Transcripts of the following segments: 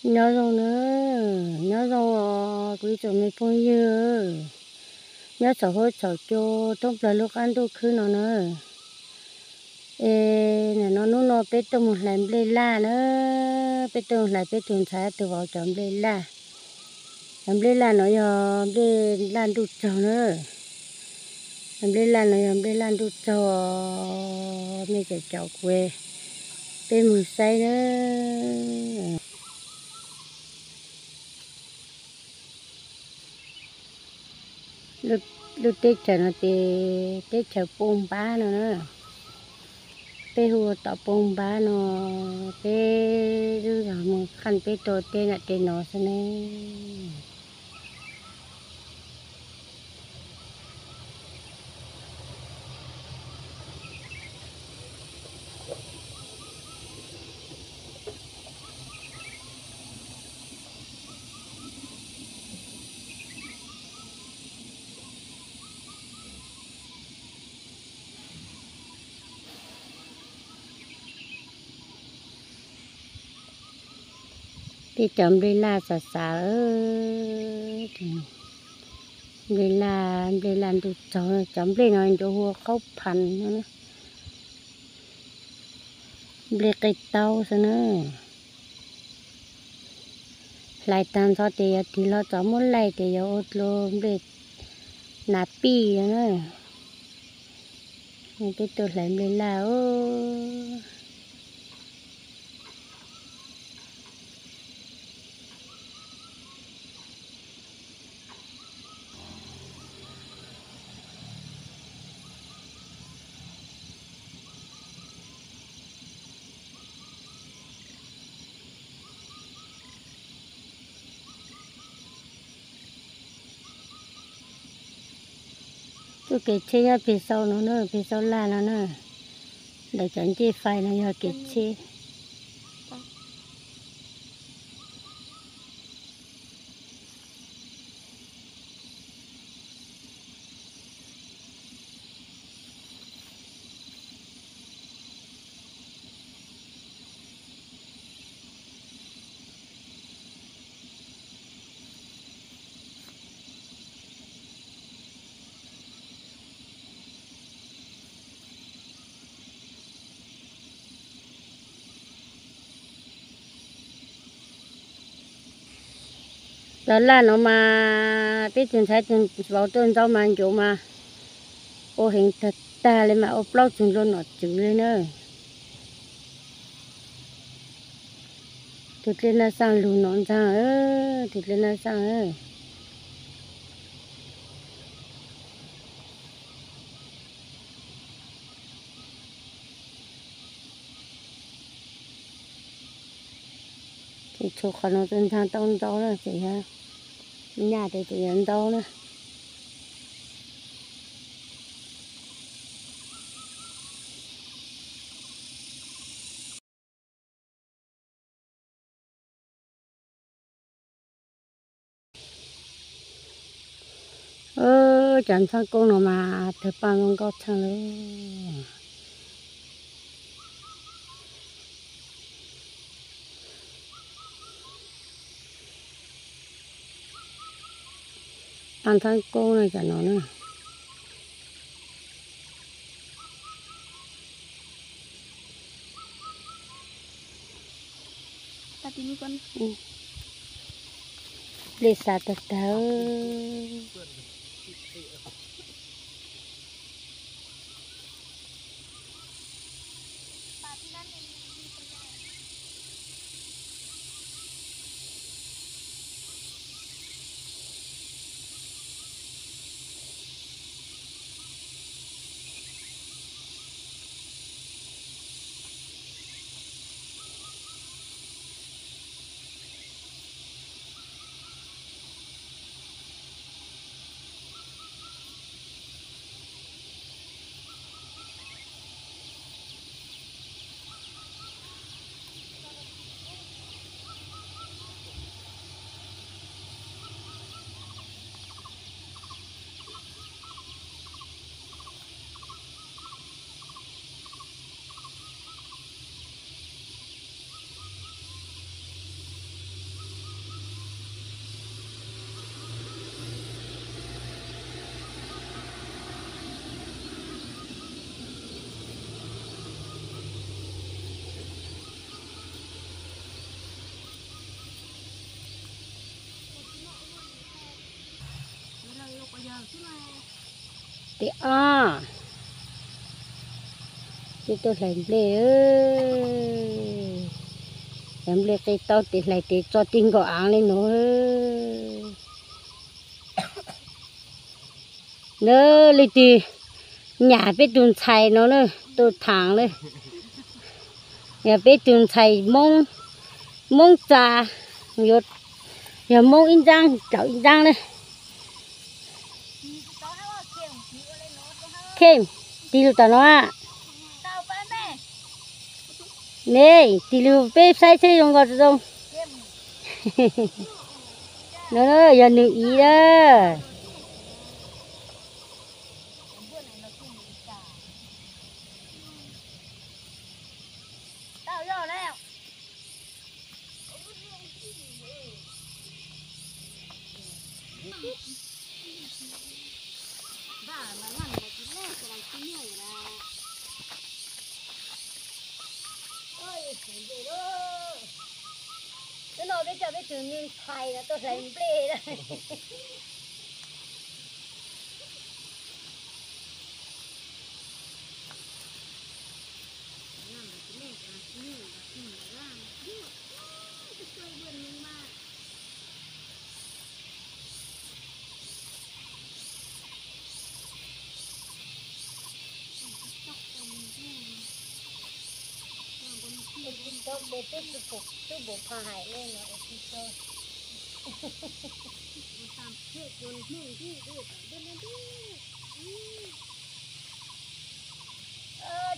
Nyob zoo na, nyob zoo os kuv ib tsoom me phooj ywg nyob txhaum huab txhaum cua thoob plaws lub qab ntuj khwb no na. Es nim no hnub no peb tuaj mus hlais nplej laj na, peb tuaj mus hlais peb tus ntxhais tus vauv cov nplej laj. Cov nplej laj no yog nplej laj ntuj tsaug na. Cov nplej laj no yog nplej laj ntuj tsaug, nej caum caum kuv peb mus saib na. Lub teb chaws no ces teb chaws Pooj Npab no na, peb hu ua tom Pooj Npab no, peb lub zos Moos Khaj peb tuaj teb nam teb no xwb ne. Peb cov nplej laj xav xav, nplej laj, nplej laj ntuj tsaug, cov nplej no ncuav hu ua qaub phav no, nplej qe taub xwb na. Hlais tag ntxov ces yog tig hlo txog muab laij ces yog ua dua nplej nas pij na. Peb tuaj hlais nplej laj os. Txoj kev tsheb nyob pem saum no na, pem saum laj no na, ntawm cov ncej fais no yog kev tsheb. Cov laj no mas peb tus ntxhais tus vauv tuaj ntxov mas ncuav mas ua heev tag tag li mas ua plaub tug nplua nom tswv li na. Tus dlej naj xaaj lug no ntxaag, tus dlej naj xaaj. Ces tshuav qhov no tuaj ntxaag tau ntau na, ces yog nyaj ces ces yuav ntau na. Cov ntxhab koob no mas tawg paj zoo nkauj tshaj lawm. Paj ntxhab koob na cov no na. Dlej xav tag tag. Tes ob, tes tuaj hlais nplej. Hlais nplej qe taub tes hlais tes tso tig nkaus av li no. Nab, leej twg nyam peb tus ntxhais no na, tus thaam na, yog peb tus ntxhais Moob, Moob txas, yog Moob ib ntsaab, tsaum ib ntsaab na. Kheej, tig lug tom no. Ne, tig lug peb saib seb zoo nkauj zoo. No yog nwg ib na. Hnub no peb coj peb tus me ntxhais no tuaj hlais nplej na. Ua tsis tau ces twb tsis pom, twb pom pha hais li no ua tsis tau.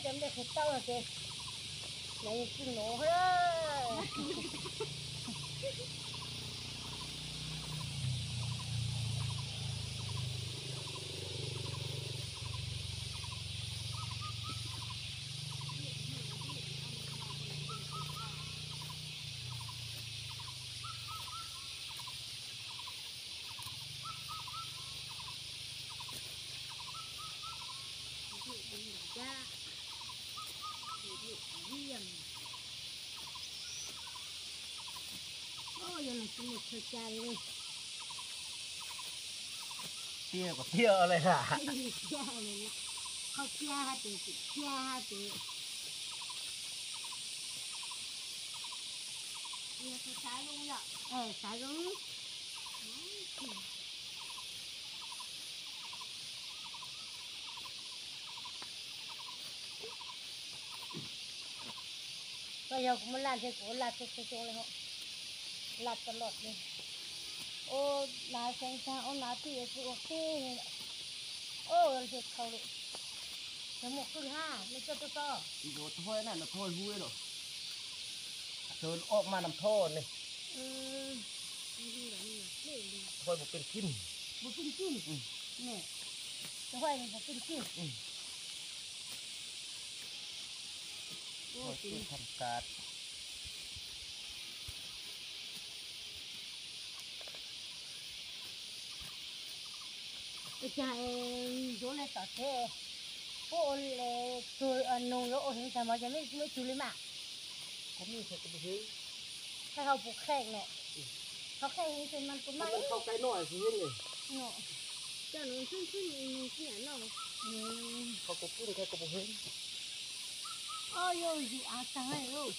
Cov nplej qe taub no ces nws tsis nov. Tiag kuv tiag li a. Qhov tiag hais tias tsis tiag hais tias, xav zoo. Koj yog kuv muaj laj thiab kuv laj txhua txhua xyoo li hos, laj txog loj li. Ua nas xeev tag ua nas twj yuav tsis ua qib li. Ua li khau li. Nws muaj qwj hab, nws coj tuaj txog. Yuav thoj na, nws thoj hu los. Sawv ob mas nws thoj ne. Thoj puas pij kij. Puas pij kij. Nws thoj puas pij kij. Thoj tham kas. Ua cas yuav le tom tsev, puab ua le tug noog yuav ua heev tag mog ces muaj ib tug li mas. Kuv mej txhais kuv pum heev. Thaij hauv puv kheej ne. Hauv kheej heev ces mas kuv maj ib. Hauv kheej no heev ne. Coj nws txhwb txhwb nws txhwb noj. Hauv kuv pum kheej kuv pum heev. Oj, yog yus av tag lauj.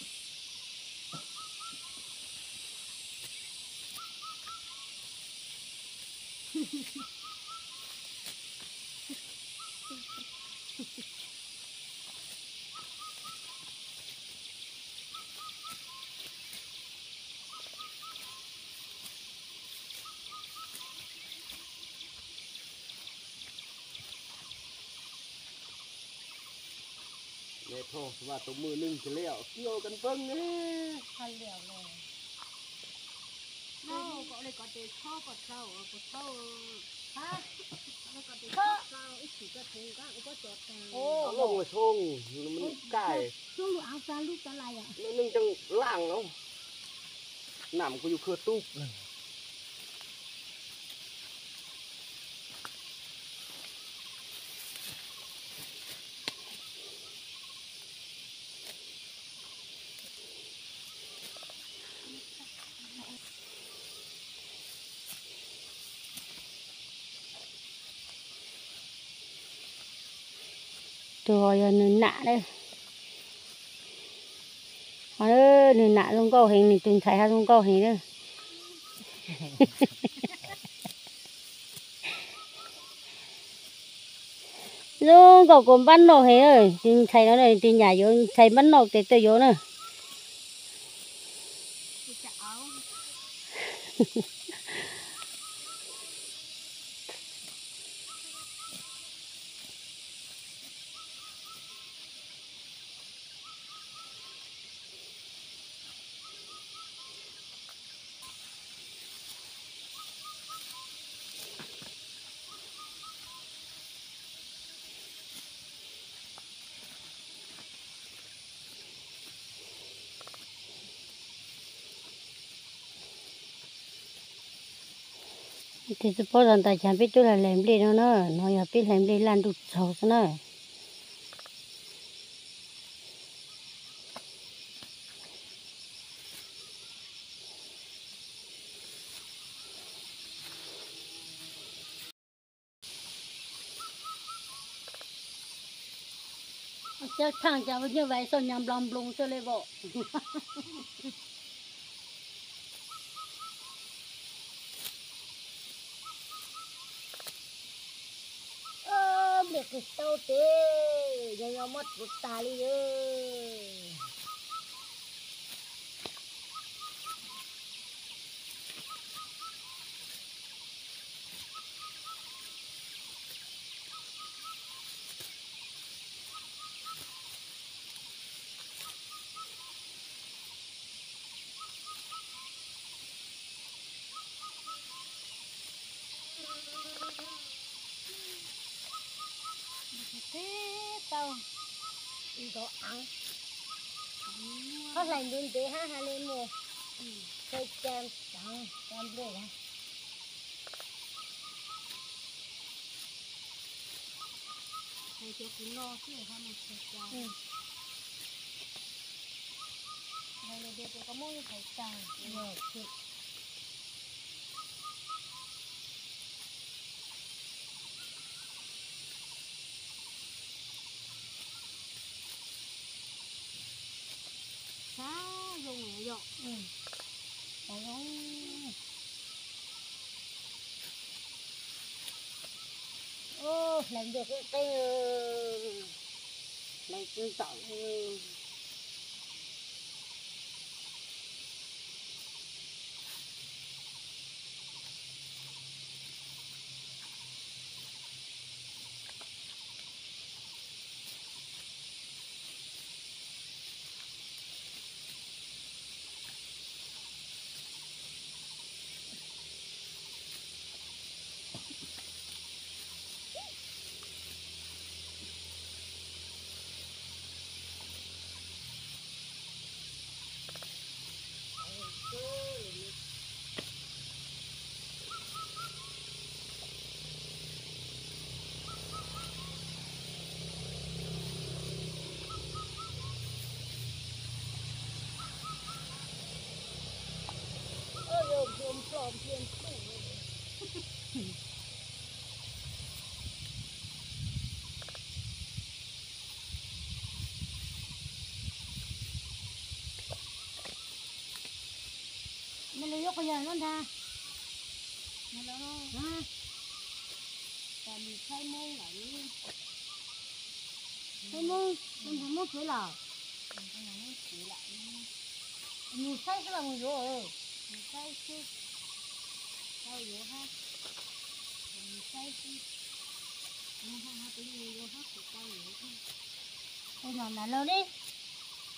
Neb thoj vaj tau mwj neeg ces lawv kiag ua kas npeej ne. Looj mas xoo, neeg ntseeg laaj los, nam kuv yug khwv tub. Tus ho yog nws nam na. Ho nws nam zoo nkauj heev, nws tus ntxhais ho zoo nkauj heev na. Zoo nkauj kua npab noj heev na, tus ntxhais no na, tus nyam yuav ntxhais npab noj tes tuaj yuav na. Tes tsis paub tau ntawm cas peb twb hlais nplej no na, no yog peb hlais nplej laj ntuj txaus xwb na. Cab thaaj cas nyuj vais xoj nyas nplo nploos xwb le vaum. Nplej qig tau tes, yog yog muab tsuav tas li. Tau nkauj av, qhov hlais ntev ntev hab has le mus, txhais cai tag cov nplej. Hais cov kuv no xwb ho mus txhais cai. Hais lus tias kuv koj muab txhais cai. Xav zoo yom. Xav zoo. Hlais nplej qeeb qeeb, hlais tsis ntxaum. Me lug yuav qhov yog lub ntag. Tam mus thaij Hmoob lawm. Thaij Hmoob, mus thaij Hmoob tsev lawm. Mus thaij xwb los mus yuav? Mus thaij xwb. Tau yuav hab. Mus thaij xwb. Mus hab, tus yuav hab kuv tau yuav. Ua no nam laug li.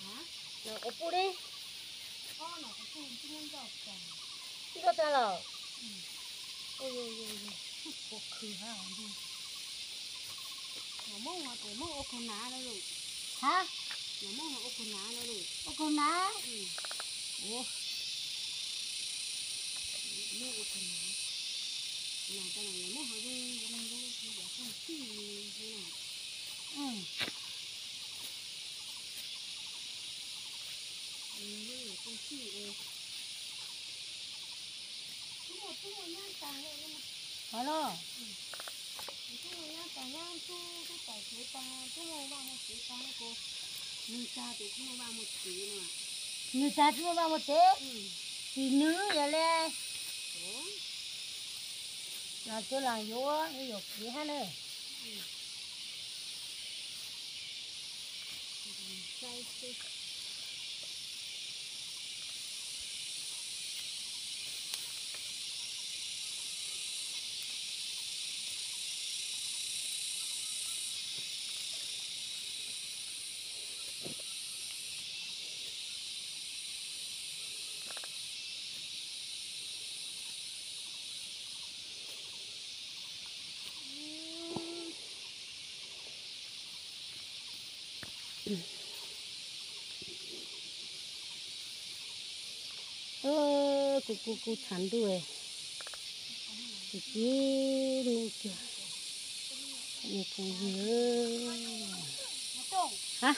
Nam quas puj li. Ib koj tag lawm. Ua khwv hab. Nam Hmoob, Hmoob ua kaug nav no lawm. Hab? Nam Hmoob ua kaug nav no lawm. Ua kaug nav? Ua, Hmoob ua kaug nav. Nam tas nam Hmoob ho zoo zoo zoo zoo zoo zoo zoo zoo zoo. Qhov no. Nws tag tsis muaj vaj muaj tsev, tim nws yog le, los cuag los yuav yuam kev hab na. Kuv kuv kuv tshav ntuj, kuv tib mus cuag kuv yig. Ha,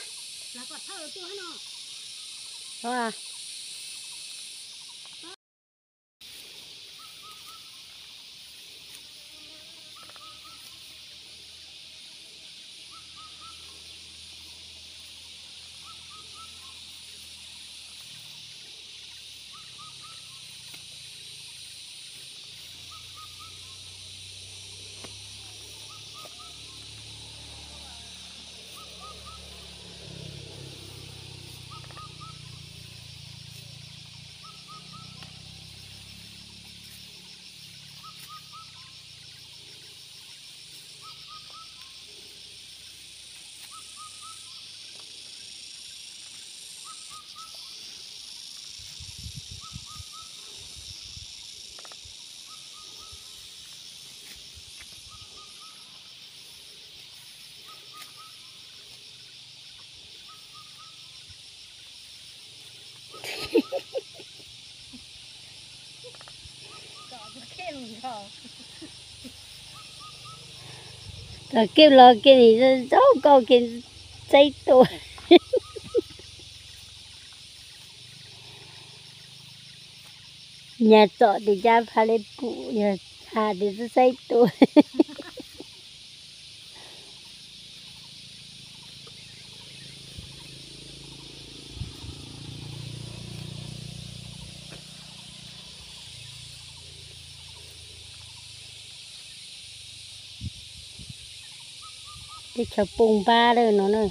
Tom kiv los kiv nim zaub koj kiv txaib tua. Nyas txom tes cas pha le pum, yog has tes txaib tua. Teb chaws poob npab lawm no na.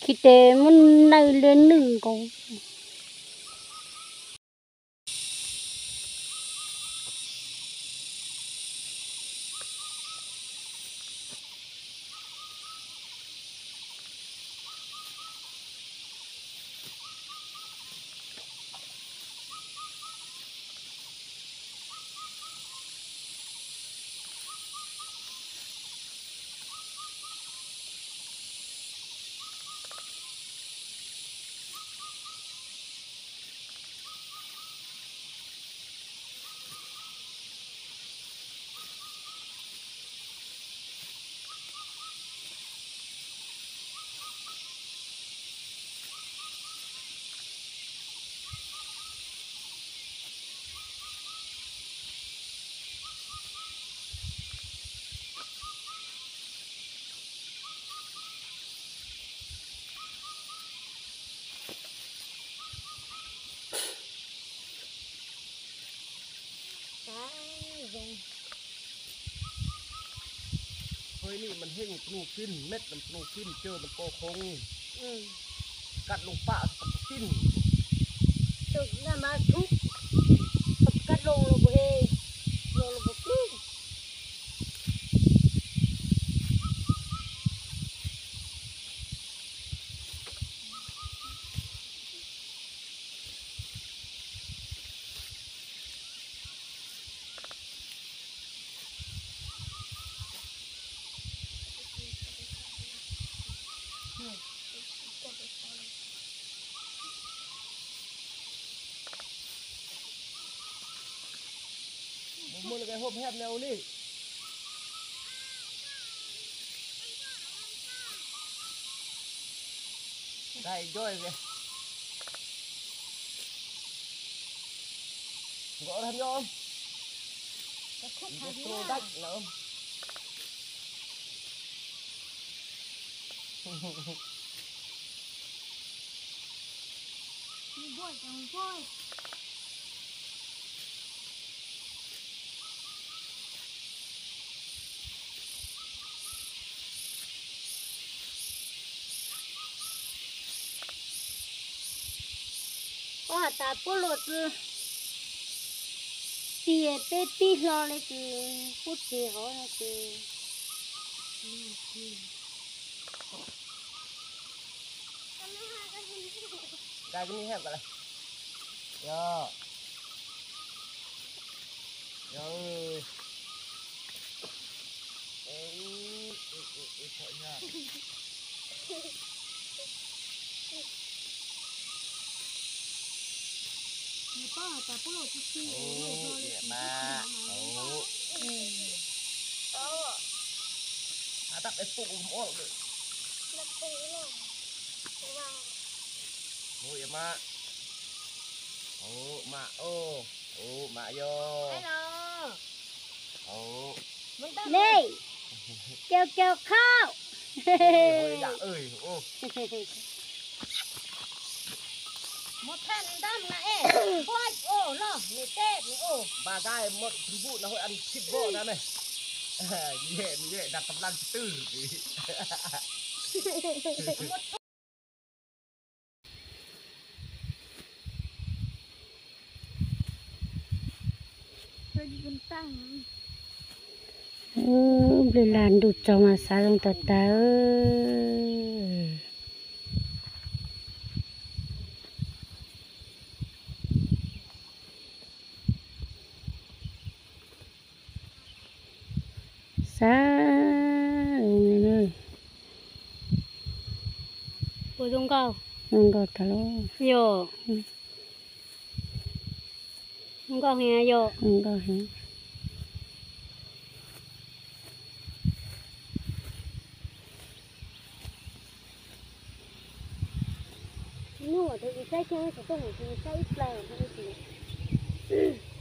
Khib tes muab nawj le nwj nkaus. Hwj nim mas heej, pnu kim met, pnu kim coj mas ko khoo, kam loo pam, kam pam kim, kam loo los pam, los pam kim. Muaj lub hoob hab no li. Dai nco. Nko rau nco. Nco sro dai lawm. Koj has tas puab luaj txwv tiag, peb tib hlo li ces puab teg hov no ces. Yog. Yog. Li, caw caw khau. Nplej lag ntuj tsaus mas xav zoo tag tag. Xav zoo li. Ua zoo nkauj. Zoo nkauj tag lauj. Yog. Zoo nkauj heev yog. Zoo nkauj heev. Tsis muaj tus saib thiab, tsis tuaj mus tus saib ib plaws,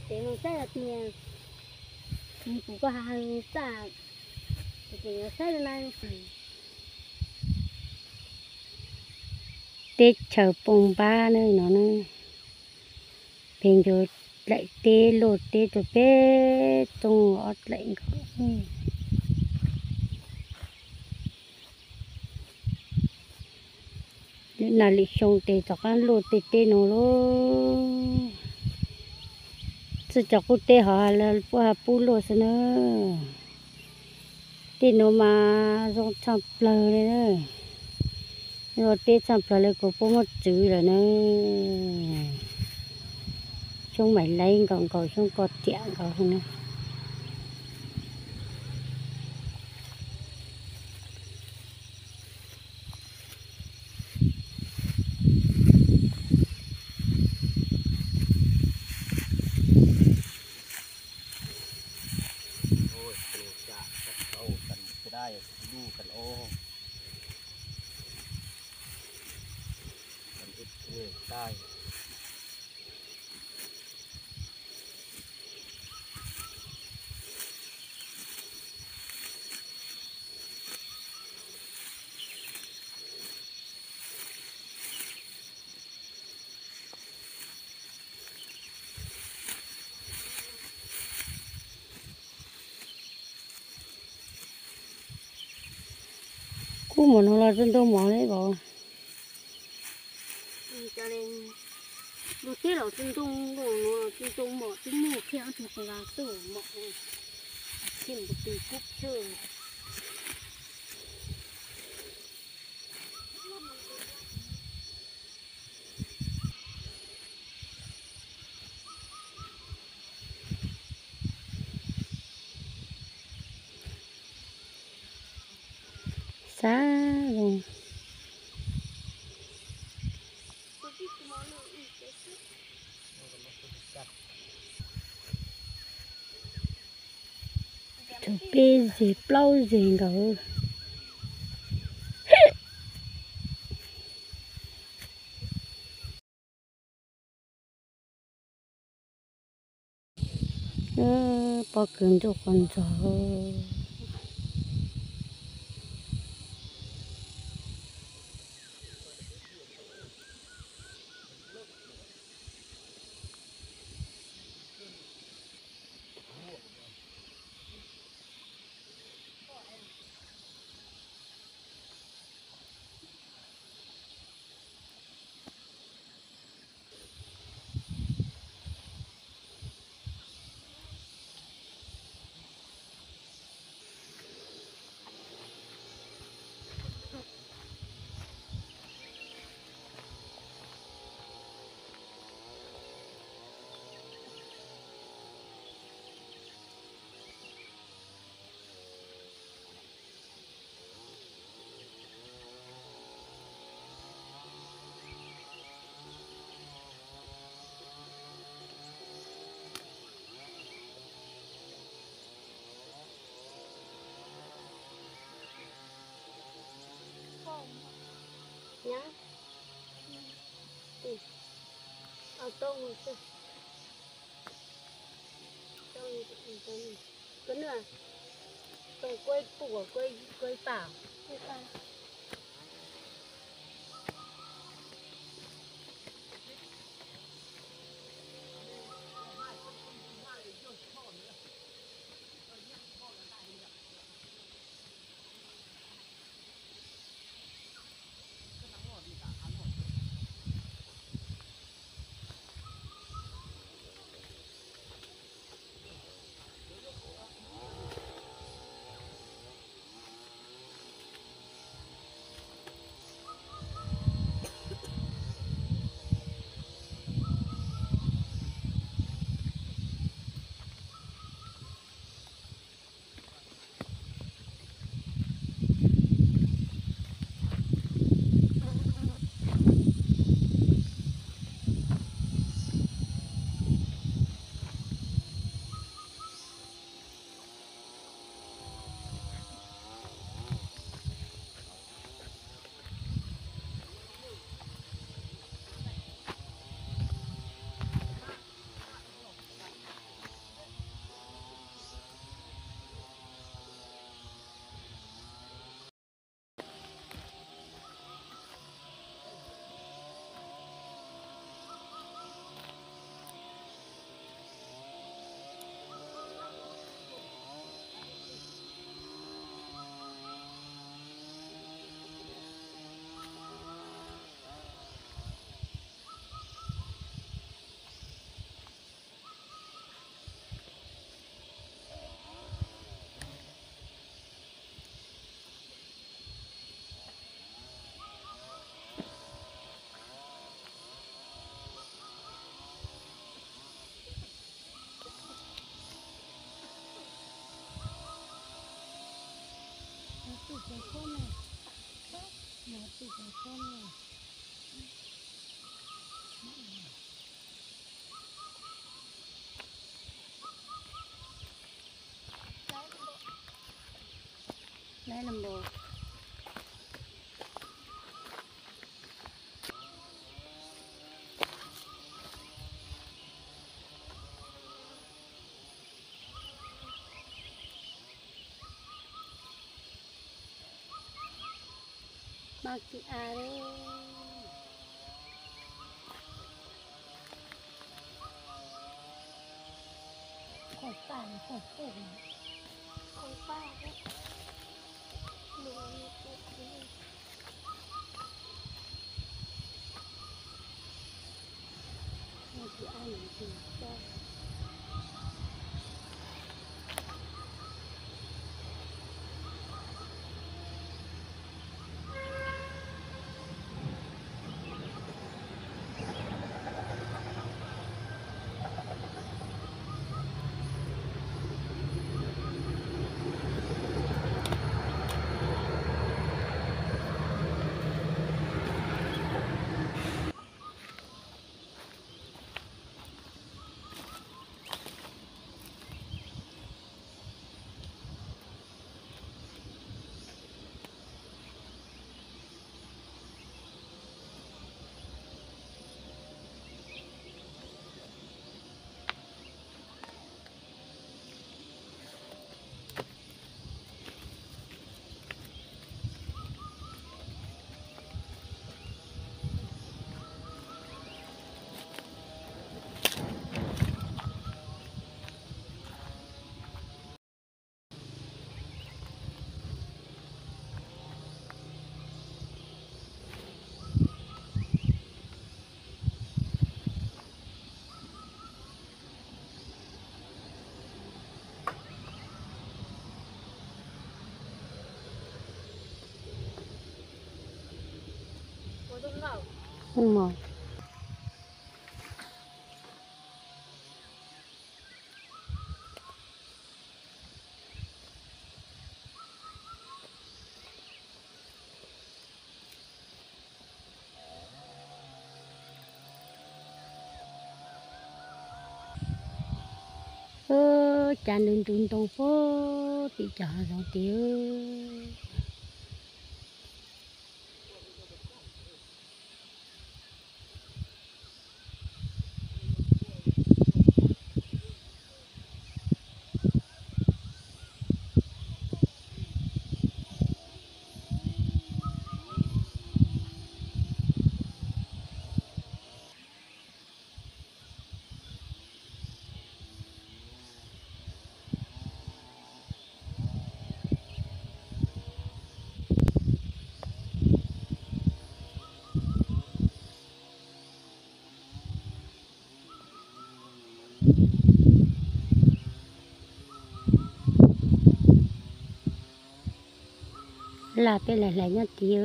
ces mus saib tias, kuv koj ha txaj, ces yuav saib na. Teb chaws Poo Npab ne no ne, peb ncua dlaim teb luaj teb rau peb txooj ob dlaim nkaus. Lwm nas lwm xyoo tes tom qab luaj tej teb no lauj. Txij cov qub teb hov puab ha pub luaj xwb na. Tej nuav mas zoo tshaj plawg li na. Luaj teb tshaj plawg li kuv puab muab txwv lawm na. Xyoob maim laiv nkaus nkaus xyoob ko tiam nkaus na. Kub mov no los tsi ntau mov li os. Lug teb los tsi ntau, lug no los tsi ntau mov, tsi muaj thiab, tsi nqa txuj mov thiab, mus tw kub chwj. Xav zoo. Tshuav peb zeg plaub zeg nkaus. Pob kws ntsuj qhov ntxog. Nyab, tim, au toj mus xwb. Koj nws, tau kuaj ib puas, kuaj ib pam. Mas kis a, khoom paj, khoom paj, khoom paj. Cas nws ntws ntoo puag tim cov hav zoov tid. Lam peb lam hlais nyob tid.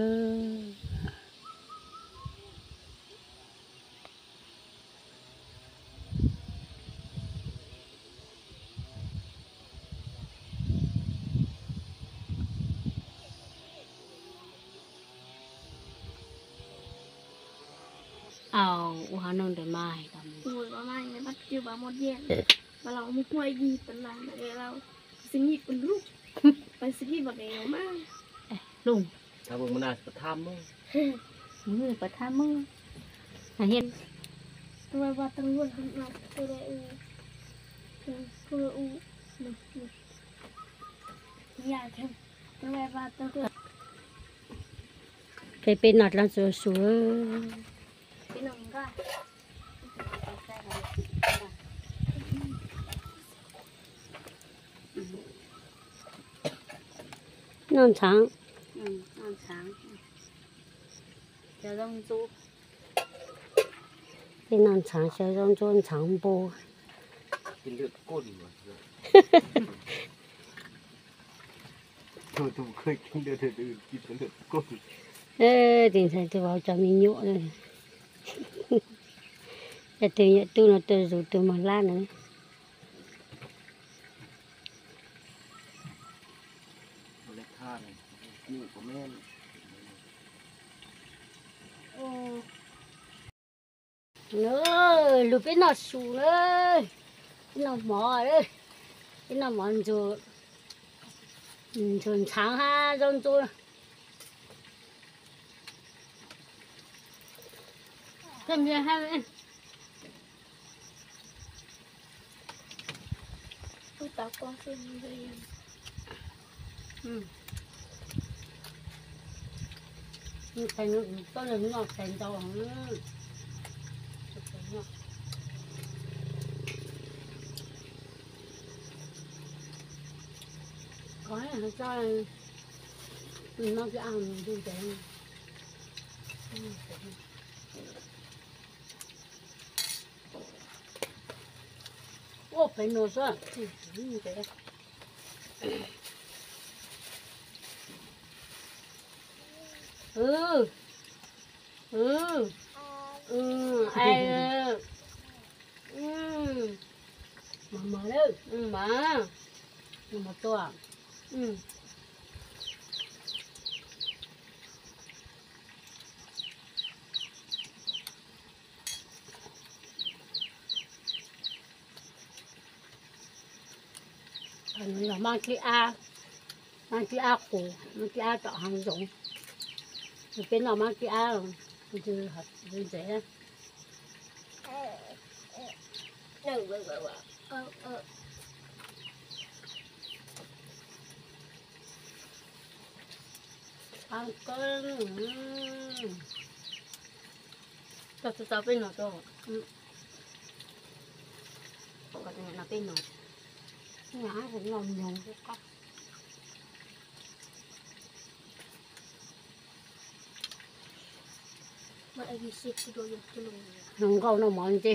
Au, ua hauv no ntawm mas hais tau mus. Ua hauv no mas bắt kêu bà mua điện, bà bảo mua quay đi, bà làm lại là bà xin nghỉ một lúc, bà xin nghỉ vào cái mà. Lùng. Thabo muna bà tham mơ. Muna bà tham mơ. Hais hian. Tôi vào tôi luôn không ngọc, tôi lại u. Tôi lại u. Tôi lại vào tôi. Peb peb noj dlab txua su. Noj ntxhaav. Peb noj ntxhaav, xyaw zaub ntsuab ntxhaav npua. Tus ntxhais tus vauv cov me nyuam, tus nyuam tub no tuaj zus tus mos lab no. Lug peb noj su na, peb noj mov, peb noj mov ntxuag ntxhaav hab zaub ntsuab. Ua peb nuav xwb. Mov, mov, mov tua. Nws yog maj dlib ab, maj dlib ab qus, maj dlib ab tom hav zoov. Peb noj maj dlib ab, ntxim ntxim. Tau tau peb noj tau. Kom tus niam no peb noj. Noj nyoos nyoos. Hluas nkauj noj mov ntse.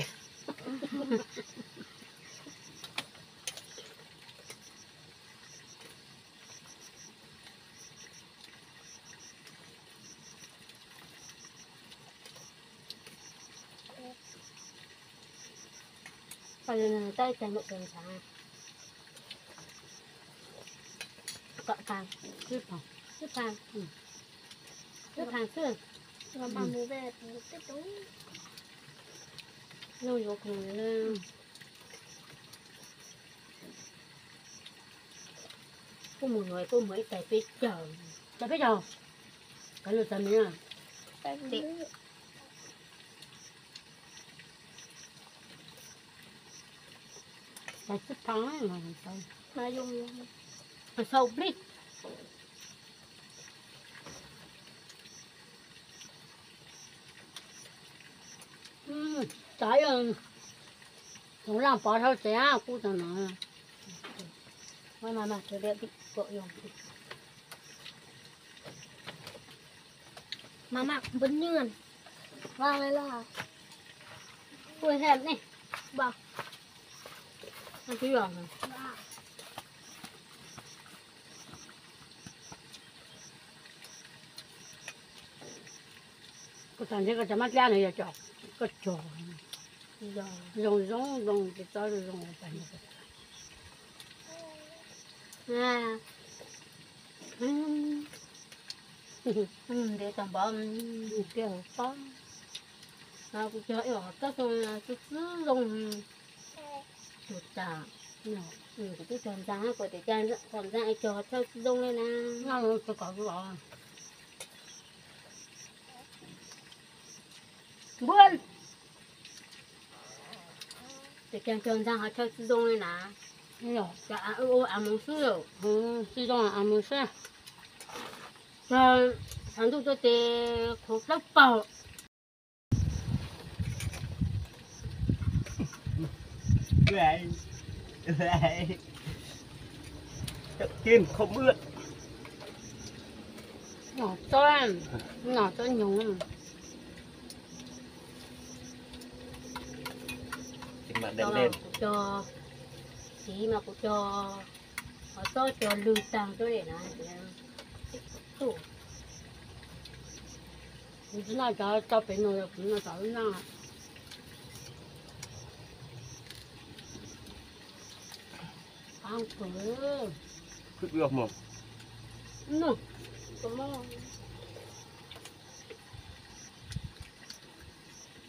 Tab ib tag num tus ntxhais. Kom phav, wb phav, wb phav xwb. Los mus ve, tus twb tus. Zoo yuav khoom li. Kuj mus yuav, kuj mus ib tais peb caug. Tais peb caug. Kav lug txog miv. Tais xwb phav, sau plig. Tov, tov laj pov thauj tsev kub tau no. Mas mas npawg Nyuaj, vaj li los, kuj haj ne, twb los. Kuv txhais ntshai koj cov mab dlab no yog cov koj cog zoo zoo, zoo tsis txob zoo. Ntev tau npaum tiag pob. Kuv cog ib hom txob zoo, txwv txwv zoo. Tug tas, kuv twb cog ntxaa, kuv tias cas cog ntxaa es cog txhawj tsis zoo li na. Npua, tias cas cog ntxaa ho txhawj tsis zoo li na. Cas ua av moov xwb, tsis zoo av moov xwb. Cog tshav ntuj tuaj ces qhuav plaub paug. Kin không ướt. Noj txob, noj txob nyoog. Kuv cog, txiv mas kuv cog, ho txob cog lwg tag tuaj li na. Kuv tsis noj cov tso pem no, kuv noj cov lub noj. Qab kawg. Khwb ib hmo. No,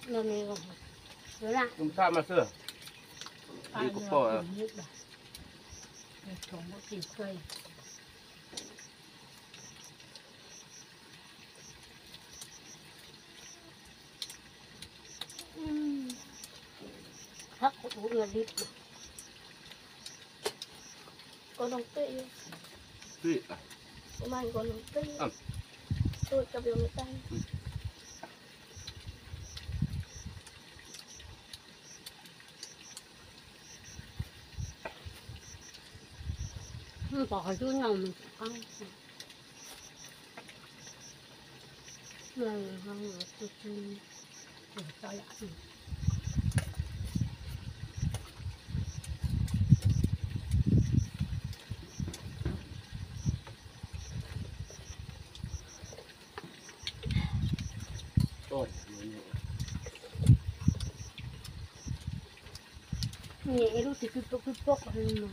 no me, thaj mas xwb. Ib kuv poj. Koj noo tij, koj mas koj noo tij, tuaj cov peb me tij. Pom qhov cub noj mus qab. Niam ib lub twg kwj poob kwj poob li no.